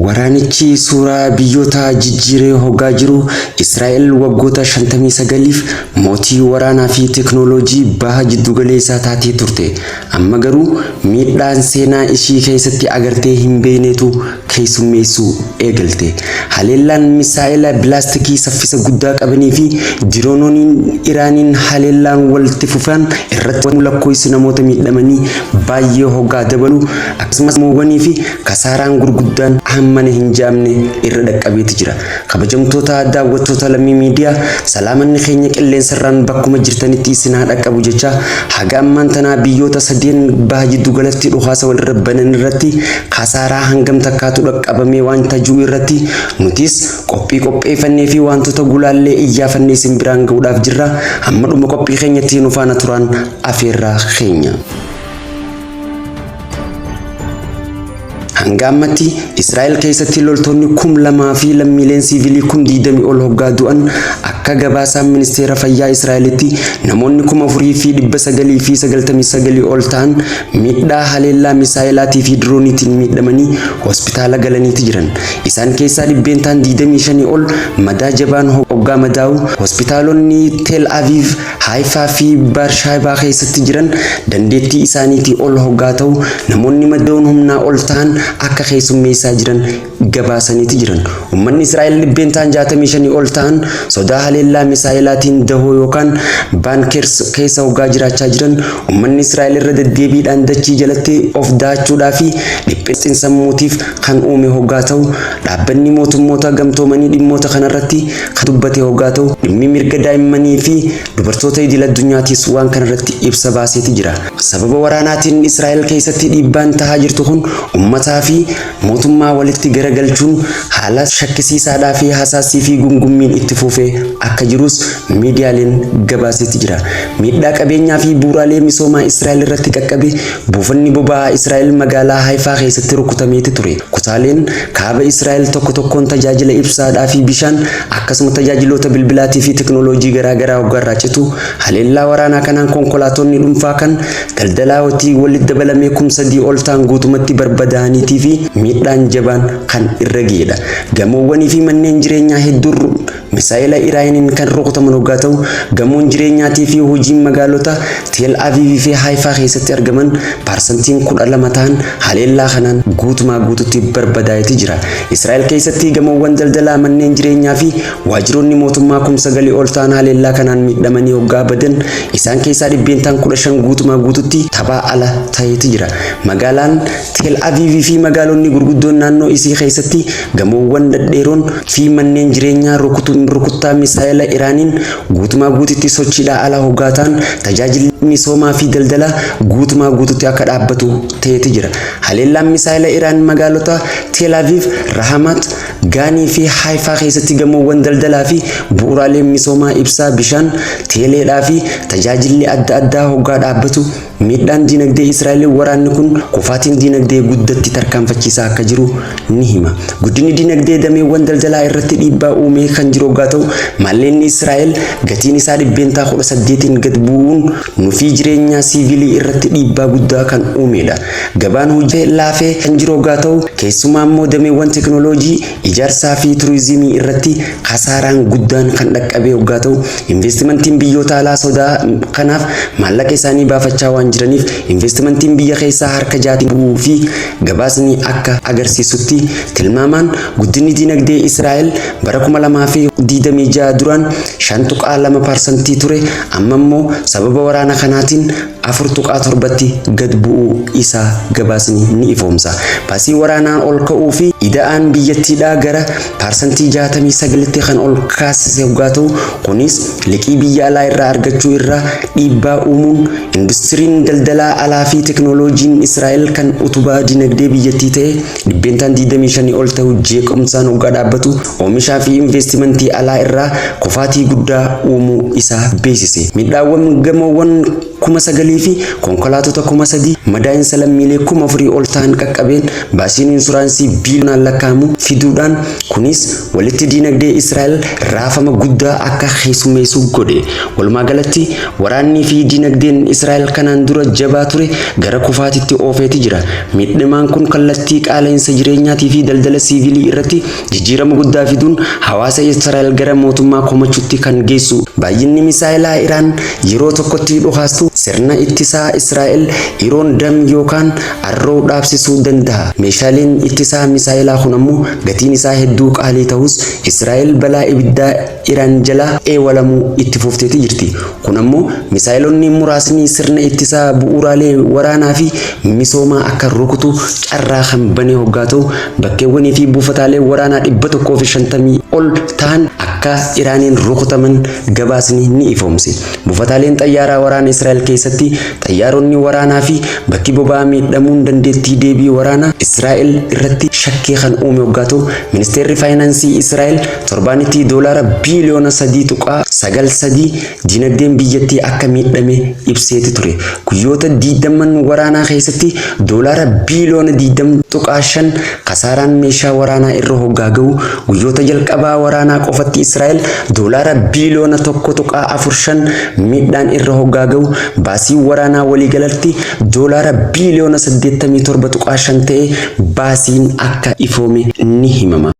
Waraanichi suuraa biyyoota jijjiiree hoggaa jiru, Israa'el waggoota 59f mootii waraanaa fi teeknooloojii baha jiddugaleessaa taatee turte. Amma garuu miidhaan seenaa ishii keessatti agartee hin beeknetu keessummeessuu eegalte. Haleellaan misaa'ela bilaastikii saffisa guddaa qabanii fi diroonooniin Iraaniin haleellaan walitti fufan irratti lakkoofsi namoota miidhamanii baay'ee hoggaa dabalu, akkasumas gamoowwanii fi kasaaraan gurguddaan hammana hin jaamne irra dhaqqabeeti jira. Kabajamtoota daawwattoota Lammii Miidiyaa, salaamanni keenya qilleensarraan bakkuma jirtanitti isin haa dhaqqabu jecha, haga ammaan tanaa biyyoota sadeen baha jiddugalatti dhukaasa walirra banan irratti kasaaraa hangam takkaatu dhaqqabamee waan tajuu irratti nutis qophii qopheeffannee fi wantoota gulaallee iyyaafannee isin biraan ga'uudhaaf jirra. Hamma dhuma qophii keenyatti nu faana turaan afeerraa keenya. Hanga ammatti Israa'el keessatti loltoonni 2000 fi lammiileen siivilii 20,000 ol hoggaa du'an, akka gabaasaan ministeera fayyaa Israa'elitti namoonni 4999 ol ta'an miidhaa haleellaa misaa'elaatii fi dirooniitiin miidhamanii hospitaala galaniiti jiran. Isaan keessaa 25% ol madaa jabaan hoggaa madaa'u, hospitaalonni Tel Aviv, Haayifaa fi Baarshaabaa keessatti jiran dandeettii isaaniitii ol hoggaa ta'u, namoonni madoon humnaa ol ta'an akka keessummeessaa jiran gabaasaniiti jiran. Uummanni Israa'el 65% ol ta'an sodaa haleellaa misaa'elaatiin dahoo yookaan bunkers keessa hoggaa jiraachaa jiran, uummanni Israa'el irra deddeebiidhaan dachii jalatti of daachuudhaa fi dhiphina sammuutiif kan uume hoggaa ta'u, dhaabbanni mootummoota gamtoomanii dhimmoota kanarratti kan dubbate hoggaa ta'u, dhimmi mirga daa'immanii fi dubartoota idil addunyaatis waan kanarratti ibsa baaseeti jira. Sababa waraanaatiin Israa'el keessatti dhiibbaan tahaa jirtu kun uummataa fi mootummaa walitti garagalchuun haala shakkisiisaadhaa fi hasaasii fi gungummiin itti fufee akka jirus miidiyaaleen gabaaseeti jira. Miidhaa qabeenyaa fi bu'uuraalee misoomaa Israa'el irratti qaqqabe, buufanni boba'aa Israa'el magaalaa Haayifaa keessatti rukutameeti ture. Kutaaleen kaaba Israa'el tokko tokkoon tajaajila ibsaadhaa fi bishaan, akkasuma tajaajiloota bilbilaatii fi teknooloojii garaagaraa hoggaarraa citu. Haleellaa waraanaa kanaan konkolaatonni dhuunfaa kan daldalaa hotii walitti dabalamee 3000 ol ta'an guutumatti barbadaa'aniitii fi miidhaan jabaan kan irra ga'edha. Gamoowwanii fi manneen jireenyaa hedduun misaa'ela Iraaniin kan rukutaman hoggaa ta'u, gamoon jireenyaatii fi hojiin magaalota Tel Aviv fi Haayifaa keessatti argaman 12% ta'an haleellaa kanaan guutumaa guututti barbadaa'eeti jira. Israa'el keessatti gamoowwan daldalaa, manneen jireenyaa fi waajjiroonni mootummaa 9,000 ol ta'an haleellaa kanaan miidhamanii hoggaa badan, isaan keessaa 15% guutumaa guututti taphaa ala ta'eeti jira. Magaalaan Tel Aviv fi magaalonni gurguddoon naannoo isii keessatti gamoowwan dhedheeroon fi manneen jireenyaa rukuttaa misaa'ela Iraaniin guutumaa guututti sochiidhaa ala hoggaa ta'an, tajaajilli misoomaa fi daldalaa guutumaa guututti akka dhaabbatu ta'eeti jira. Haleellaan misaa'ela Iraan magaalota Tel Aviv, Rahamat, Gaanii fi Haayifaa keessatti gamoowwan daldalaa fi bu'uuraaleen misoomaa ibsaa, bishaan, teeleedhaa fi tajaajilli adda addaa hoggaa dhaabbatu, miidhaan diinagdee Israa'el waraanni kun kufaatiin diinagdee guddatti tarkaanfachiisaa akka jiru ni hima. Guddinni diinagdee dameewwan daldalaa irratti dhiibbaa uumee kan jiru hoggaa ta'u, maallaqni Israa'el gatiin isaa 18%n gad bu'uun nufii jireenyaa siivilii irratti dhiibbaa guddaa kan uumedha. Gabaan hojii laafee kan jiru hoggaa ta'u, keessumaa immoo dameewwan teekinooloojii, ijaarsaa fi turizimii irratti kasaaraan guddaan kan dhaqqabee hoggaa ta'u, investimentiin biyyoota alaa sodaa kanaaf maallaqa isaanii baafachaa waan jiraniif investimentiin biyya keessaa harka jaatiin bu'uu fi gabaasni akka agarsiisutti tilmaamaan guddinni diinagdee Israa'el bara 2026 duraan 5.2% ture, amma immoo sababa waraana kanaatiin 4.7tti gad bu'uu isaa gabaasni ni ifoomsa. Baasii waraanaan ol ka'uu fi ida'aan biyyattiidhaa gara 69%tti kan ol kaasise hoggaa ta'u, kunis liqii biyya alaa irraa argachuu irraa dhiibbaa uumuun industiriin daldalaa alaa fi teknooloojiin Israa'el kan utubaa dinagdee biyyattii ta'e 25% ol ta'u jeequmsaan hoggaa dhaabbatu, oomishaa fi investimentii alaa irraa kufaatii guddaa uumuu isaa beeksise. Miidhaawwan gamoowwan 9,000 fi konkolaatota 3,000 madaa'insa lammiilee 4,000 ol ta'an qaqqabeen baasiin inshuraansii biiliyoonaan lakkaa'amu fiduudhaan, kunis walitti diinagdee Israa'el raafama guddaa akka keessummeessu godhe. Walumaa galatti waraannii fi diinagdeen Israa'el kanaan dura jabaa ture gara kufaatitti oofeeti jira. Miidhamaan kun kallattii qaala'insa jireenyaatii fi daldala siivilii irratti jijjiirama guddaa fiduun hawaasa Israa'el gara mootummaa komachuutti kan geessu. Baay'inni misaa'ilaa Iraan yeroo tokkotti dhukaastu sirna ittisaa Israa'el Iron Dome yookaan Arrow dhaabsisuu danda'a. Meeshaaleen ittisaa misaa'ilaa kun ammoo gatiin isaa hedduu qaalii ta'us, Israa'el balaa ibiddaa Iraan jalaa eewalamuu itti fufteeti jirti. Kun ammoo misaa'ilonni muraasni sirna ittisaa bu'uuraalee waraanaa fi misoomaa akka rukutu carraa kan bane hoggaa ta'u, bakkeewwanii fi buufataalee waraanaa 150 ol ta'an akka Iraaniin rukutaman gabaasni ni ifoomse. Buufataaleen xayyaaraa waraana Israa'el keessatti xayyaaronni waraanaa fi bakki boba'aa miidhamuun dandeettii deebii waraanaa Israa'el irratti shakkii kan uume hoggaa ta'u, ministeerri faayinaansii Israa'el torbaanitti doolaara biiliyoona 3.93 dinagdeen biyyattii akka miidhame ibseeti ture. Guyyoota 20n waraanaa keessatti doolaara biiliyoona 20.5 kasaaraan meeshaa waraanaa irra hoggaa ga'u, guyyoota jalqabaa waraanaa qofatti Israa'el doolaara biiliyoona 1.45 miidhaan irra hoggaa ga'u, baasiin waraanaa waliigalatti doolaara biiliyoona 87.5 ta'e baasiin akka ifoome ni himama.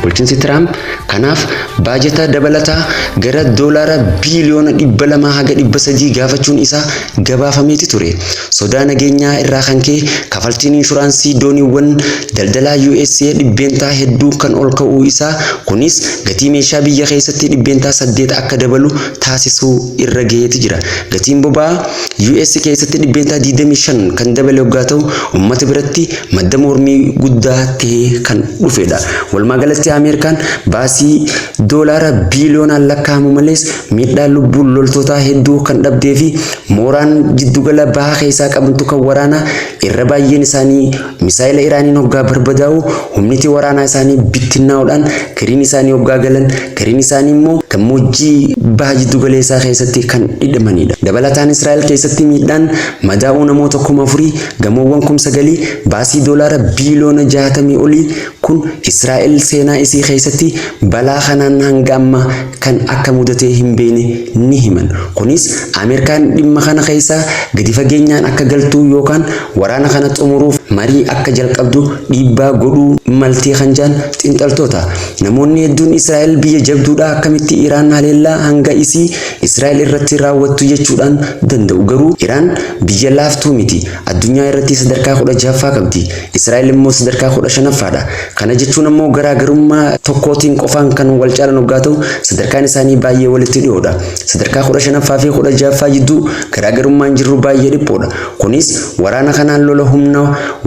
Bulchiinsi Tiraamp kanaaf baajata dabalataa gara doolaara biiliyoona 200 haga 300 gaafachuun isaa gabaafameeti ture. Sodaa nageenyaa irraa kan ka'e kafaltiin inshuraansii dooniiwwan daldalaa USA dhibbeentaa hedduu kan ol ka'uu isaa, kunis gatii meeshaa biyya keessatti 8% akka dabalu taasisuu irra gaheeti jira. Gatiin boba'aa US keessatti 25% kan dabale hoggaa ta'u, uummata biratti madda mormii guddaa ta'ee kan dhufedha. Walumaa galatti Ameerikaan baasii doolaara biiliyoonaan lakkaa'amu malees miidhaa lubbuun loltootaa hedduu kan dhabdee fi mooraan jiddugala bahaa keessaa qabamtu kan waraanaa irra baay'een isaanii misaayila Iraaniin hoggaa barbadaa'u, humniti waraanaa isaanii bittinnaa'uudhaan gariin isaanii hoggaa galan, gariin isaanii immoo gammoojjii baha jiddugaleessaa keessatti kan dhidhamanidha. Dabalataan Israa'el keessatti miidhaan madaa'uu namoota 4,000, gamoowwan 9,000, baasii doolaara biiliyoona 60 olii kun Israa'el seenaa isii keessatti balaa kanaan hanga ammaa kan akka mudatee hin beekne ni himan. Kunis Ameerikaan dhimma kana keessa gadi fageenyaan akka galtuu yookaan waraana kana xumuruuf marii akka jalqabdu dhiibbaa godhuu maltii kan jedhan xiinxaltoota. Namoonni hedduun Israa'el biyya jabduudha, akkamitti Iraan haleellaa hanga isii Israa'el irratti raawwattu jechuudhaan danda'u. Garuu Iraan biyya laaftuu miti. Addunyaa irratti sadarkaa 16ffaa qabdi. Israa'el immoo sadarkaa 15ffaadha. Kana jechuun ammoo garaagarummaa tokkootiin qofaan kan wal caalan hoggaa ta'u, sadarkaan isaanii baay'ee walitti dhiyoodha. Sadarkaa 15ffaa fi 16ffaa jidduu garaagarummaan jirru baay'ee dhiphoodha. Kunis waraana kanaan lola humna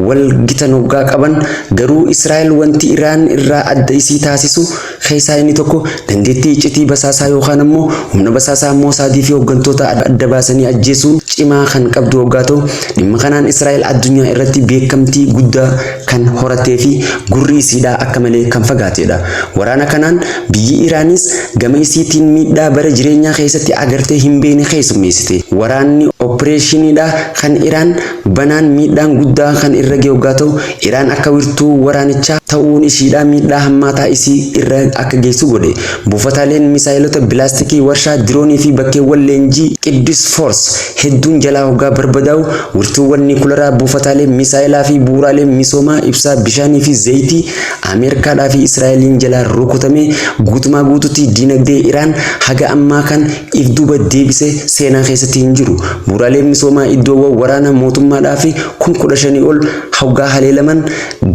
wal gitan hoggaa qaban, garuu Israa'el wanti Iraan irraa adda isii taasisu keessaa inni tokko dandeettii iccitii basaasaa yookaan ammoo humna basaasaa Moosaadii fi hooggantoota adda baasanii ajjeesuun cimaa kan qabdu hoggaa ta'u, dhimma kanaan Israa'el addunyaa irratti beekamtii guddaa kan horatee fi gurri isiidhaa akka malee kan fagaatedha. Waraana kanaan biyyi Iraanis gama isiitiin miidhaa bara jireenyaa keessatti agartee hin beekne keessummeessite. Waraanni opereeshiniidha kan Iraan banaan miidhaan guddaa kan irra ga'e hoggaa ta'u, Iraan akka wirtuu waraanichaa ta'uun ishiidhaa miidhaa hammaataa isii irra akka geessu godhe. Buufataaleen misaayilota bilaastikii, warshaa diroonii fi bakkeewwan leenjii Qiddus Force hedduun jalaa hoggaa barbadaa'u, wirtuuwwan niikularaa, buufataalee misaayilaa fi bu'uuraalee misoomaa ibsaa, bishaanii fi zayitii Ameerikaadhaa fi Israa'eliin jalaa rukutamee guutumaa guututti diinagdee Iraan haga ammaa kan if duuba deebise seenaa keessatti hin jiru. Bu'uuraaleen misoomaa iddoowwan waraana mootummaadhaa fi 15,000 ol hoggaa haleelaman,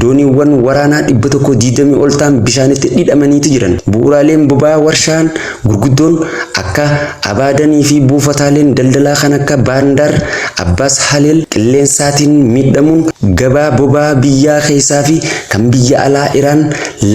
dooniiwwan waraanaa 120 ol ta'an bishaanitti dhidhamaniitu jiran. Bu'uuraaleen boba'aa warshaan gurguddoon akka Abaadanii fi buufataaleen daldalaa kan akka Baandar Abbaas Haleel qilleensaatiin miidhamuun gabaa boba'aa biyyaa keessaa fi kan biyya alaa Iraan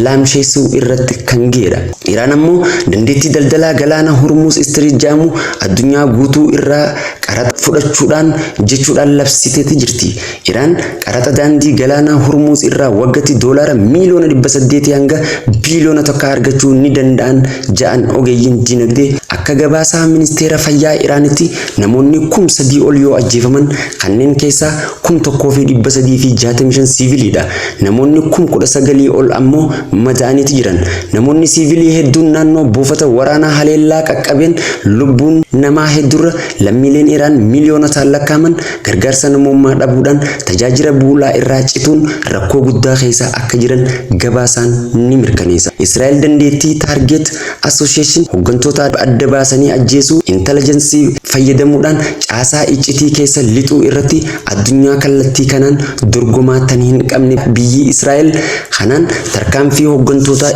laamsheessuu irratti kan ga'edha. Iraan ammoo dandeettii daldalaa galaana Hormuuz Strait jedhamu addunyaa guutuu irraa qaraxa fudhachuudhaan jechuudhaan labsiteeti jirti. Iraan qaraxa daandii galaana Hormuuz irraa waggatti doolaara miiliyoona 800 hanga biiliyoona 1 argachuu ni danda'an ja'an ogeeyyiin dinagdee. Akka gabaasaa ministeera fayyaa Iraanitti namoonni 3,000 ol yoo ajjeefaman, kanneen keessaa 1,365 siiviliidha. Namoonni 19,000 ol ammoo madaa'aniiti jiran. Namoonni siivilii hedduun naannoo buufata waraanaa haleellaa qaqqabeen lubbuun namaa heddurra lammiileen Iraan miiliyoonotaan lakkaa'aman gargaarsa namoomaa dhabuudhaan tajaajila bu'uuraa irraa cituun rakkoo guddaa keessa akka jiran gabaasaan ni mirkaneessa. Israa'el dandeettii Target Acquisition, hooggantoota adda baasanii ajjeesuu, intelligence fayyadamuudhaan caasaa iccitii keessa lixuu irratti addunyaa kallattii kanaan dorgomaa tan hin qabne biyyi Israa'el kanaan tarkaanfii hooggantoota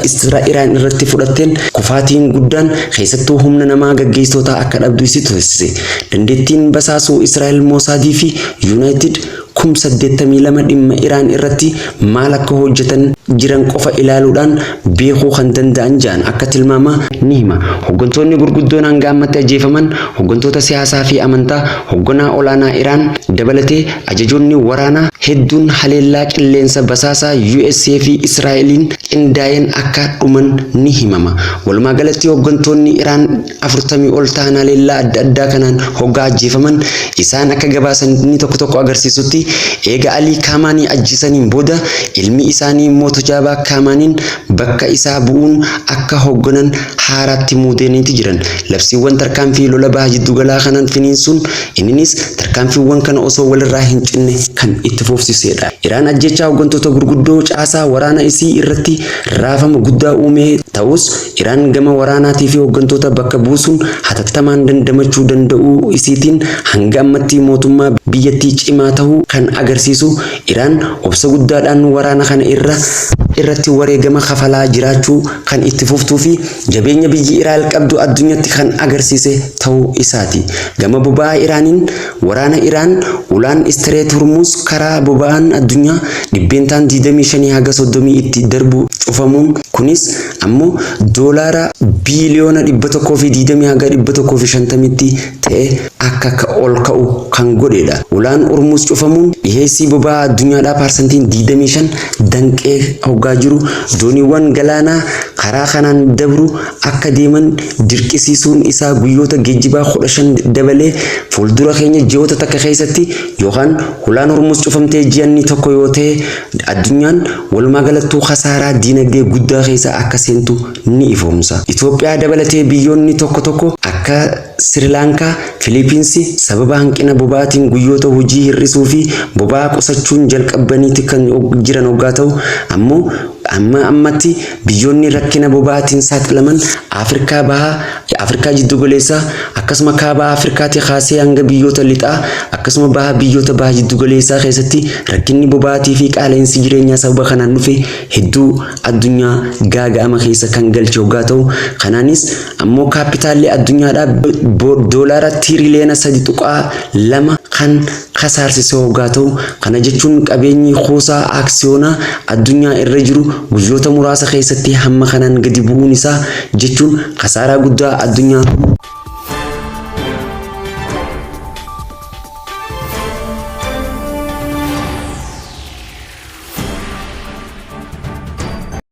Iraan irratti fudhatteen kufaatiin guddaan keessattuu humna namaa gaggeessitoota akka dhabdu isi taasise. Dandeettiin basaasuu Israa'el Moosaadii fi United 82,000 dhimma Iraan irratti maal akka hojjetan jiran qofa ilaaluudhaan beekuu kan danda'an ja'an akka tilmaama ni hima. Hooggantoonni gurguddoon hanga ammatti ajjeefaman hooggantoota siyaasaa fi amantaa, hoogganaa olaanaa Iraan dabalatee ajajoonni waraanaa hedduun haleellaa qilleensa basaasaa USA fi Israa'eliin qindaa'een akka dhuman ni himama. Walumaa galatti hooggantoonni Iraan 40 ol ta'an haleellaa adda addaa kanaan hoggaa ajjeefaman, isaan akka gabaasanii tokko tokko agarsiisutti eega Alii Kaamaanii ajjeesaniin booda ilmi isaanii Mootojaabaa Kaamaaniin bakka isaa bu'uun akka hoogganan haaraatti muudaniiti jiran. Labsiiwwan tarkaanfii lola baha jiddugalaa kanaan finiinsuun inninis tarkaanfiiwwan kana osoo walirraa hin cinne kan itti fufsiisedha. Iraan ajjechaa hooggantoota gurguddoo caasaa waraana isii irratti raafama guddaa uumee ta'us, Iraan gama waraanaatii fi hooggantoota bakka buusuun hatattamaan dandamachuu danda'uu isiitiin hanga ammatti mootummaa biyyattii cimaa ta'uu kan agarsiisu, Iraan obsa guddaadhaan waraana kana irratti wareegama kafalaa jiraachuu kan itti fuftuu fi jabeenya biyyi Iraal qabdu addunyatti kan agarsiise ta'uu isaati. Gama boba'aa Iraaniin, waraana Iraan ulaan Strait Hormuz karaa boba'aan addunyaa 25% haga 30 itti darbu cufamuun, kunis ammoo doolaara biiliyoona 120 haga 150tti ta'e akka ol ka'u kan godhedha. Ulaan Hormuz cufamuun dhiheessii boba'aa addunyaadhaa 25% danqee hoggaa jiru, dooniiwwan galaanaa karaa kanaan dabru akka deeman dirqisiisuun isaa guyyoota geejjibaa 15 dabalee fuuldura keenya ji'oota takka keessatti yookaan ulaan Hormuz cufamtee ji'anni tokko yoo ta'e, addunyaan walumaa galattuu kasaaraa diinagdee guddaa keessa akka seentu ni ifoomsa. Itoophiyaa dabalatee biyyoonni tokko tokko akka Sirilaankaa, Filiipiinsi sababa hanqina boba'aatiin guyyoota hojii hir'isuu fi boba'aa qusachuun jalqabaniiti kan jiran hoggaa ta'u, ammoo amma ammatti biyyoonni rakkina boba'aatiin saaxilaman Afrikaa Bahaa, Afrikaa Jiddugaleessaa, akkasuma Kaaba Afrikaatii kaasee hanga biyyoota lixaa, akkasuma baha biyyoota baha jiddugaleessaa keessatti rakkinni boba'aatii fi qaala'insi jireenyaa sababa kanaan dhufe hedduu addunyaa gaaga'ama keessa kan galche hoggaa ta'u, kanaanis ammoo kaapitaalli addunyaadhaa doolaara tiirileena 3.2 kan kasaarsise hoggaa ta'u, kana jechuun qabeenyi kuusaa aaksiyoonaa addunyaa irra jiru guyyoota muraasa keessatti hamma kanaan gadi bu'uun isaa jechuun kasaaraa guddaa addunyaa.